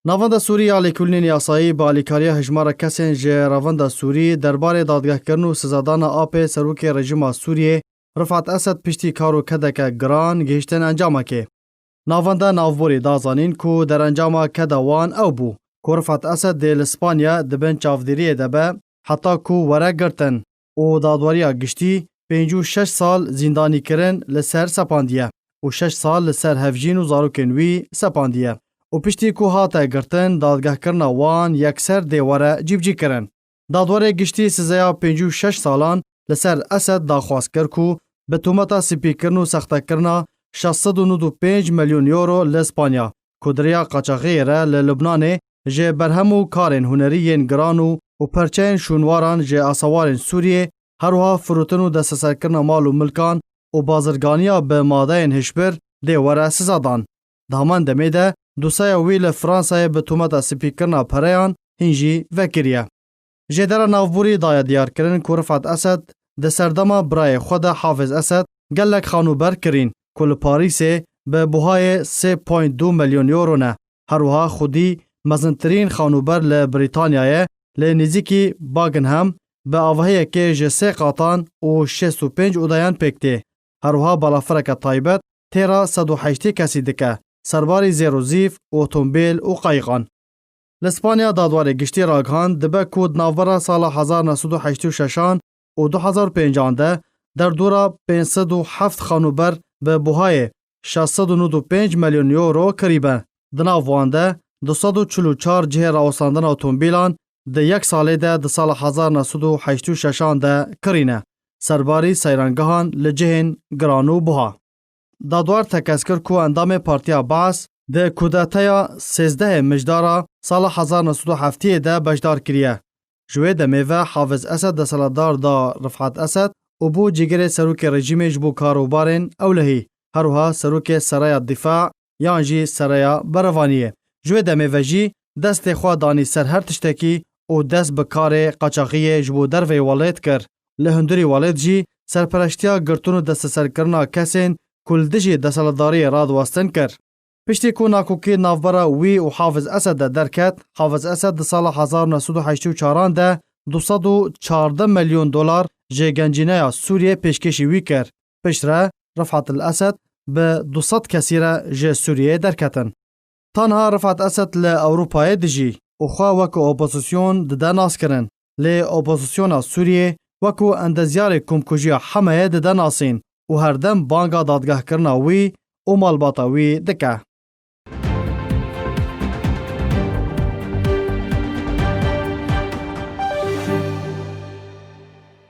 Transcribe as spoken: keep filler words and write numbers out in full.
Navenda Sûrî ya Lêkolînên Yasayî bi alîkariya hejmara kesên ji Revenda Sûrî derbarê dadgehkirin û sizadana apê serokê rejîma Sûriyê Rifat Esed piştî kar û kedeke giran gihiştin encamekê. Navenda navborî da zanîn ku derencama keda wan ew bû ku Rifat Esed dê li Spanya di bin çavdêriyê de be heta ku were girtin û dadweriya giştî pêncî û şeş sal zîndanîkirin li ser sepandiye û şeş sal li ser hevjîn û zarokên wî sepandiye û piştî ku hate girtin, dadgehkirina wan yekser dê were cîbicîkirin. Dadwerê Giştî sizeya pêncî û şeş salan li ser Esed daxwaz kir ku bi tometa spîkirin û sextekirina şeş sed û nod û pênc milyon euro li Spanya, ku di riya qaçaxiyê re li Lubnanê ji berhem û karên hunerî yên giran û, û perçeyên şûnwaran ji asewarên Sûriyê, her wiha firotin û desteserkirina mal û milkan û bazirganiya bi madeyên hişbir dê were sizadan. Di heman demê de dosyeya wî li Fransayê bi tometa spîkirina pereyan hîn jî vekiriye. Jêdera navborî daye diyarkirin ku Rifat Esed di serdema birayê xwe de Hafiz Esed gelek xanûber kirîn ku li Parîsê bi buhayê sê point du milyon euro ne. Her wiha xwedî mezintirîn xanûber li Brîtanyayê, li nêzîkî Buckingham, bi avahiyekê ji sê qatan û şêst û pênc odeyan pêk tê. Her wiha balafireke taybet têra sed û heştê kesî dike, serbarî zêr û zîv, otomobîl û qeyiqan. Li Spanya dadwarê giştî ragihand dibe ku di navbera sala hezar neh sed û heştê û şeşan û du hezar û pêncan de derdora pênc sed û heft xanûber bi buhayê şeş sed û nod û pênc milyon euro kirîbe. Di nav wan de du sed û çil û çar cihê rawestandina otomobîlan di yek salê de di sala hezar neh sed û heştê û şeşan de kirîne, serbarî seyrangehan li cihên giran û buha. Dadwar tekez kir ku endamê Partiya Baas di kudeteya sêzdehê Mijdara sala hezar neh sed û heftê de beşdar kiriye. Ji wê demê ve Hafiz Esed desthilatdar da Rifat Esed û bû cîgirê serokê rejîmê ji bo karûbarên ewlehî, her wiha serokê Seraya Difa yan jî Seraya Berevaniyê. Ji wê demê ve jî destê xwe danî ser her tiştekî û dest bi karê qaçaxiyê ji bo derveyî welêt kir. Li hundirî welêt jî serpereştiya girtin û desteserkirina kesên ku li dijî desthilatdariyê radiwestin kir. Piştî ku nakokî navbera wî û Hafiz Esed de derket, Hafiz Esed di sala hezar neh sed û heştê û çaran de du sed û çardeh milyon dolar ji gencîneya Sûriyê pêşkêşî wî kir. Piştre Rifat el Esed bi du sed kesî re ji Sûriyê derketin. Tanha Rifat Esed li Ewropayê dijî û xwe wek opozîsyon dide naskirin. Lê opozisyona Sûriyê wekû endezyarê komkujiya Hemeyê dide nasîn û herdem banga dadgehkirina wî û malbata wî dike.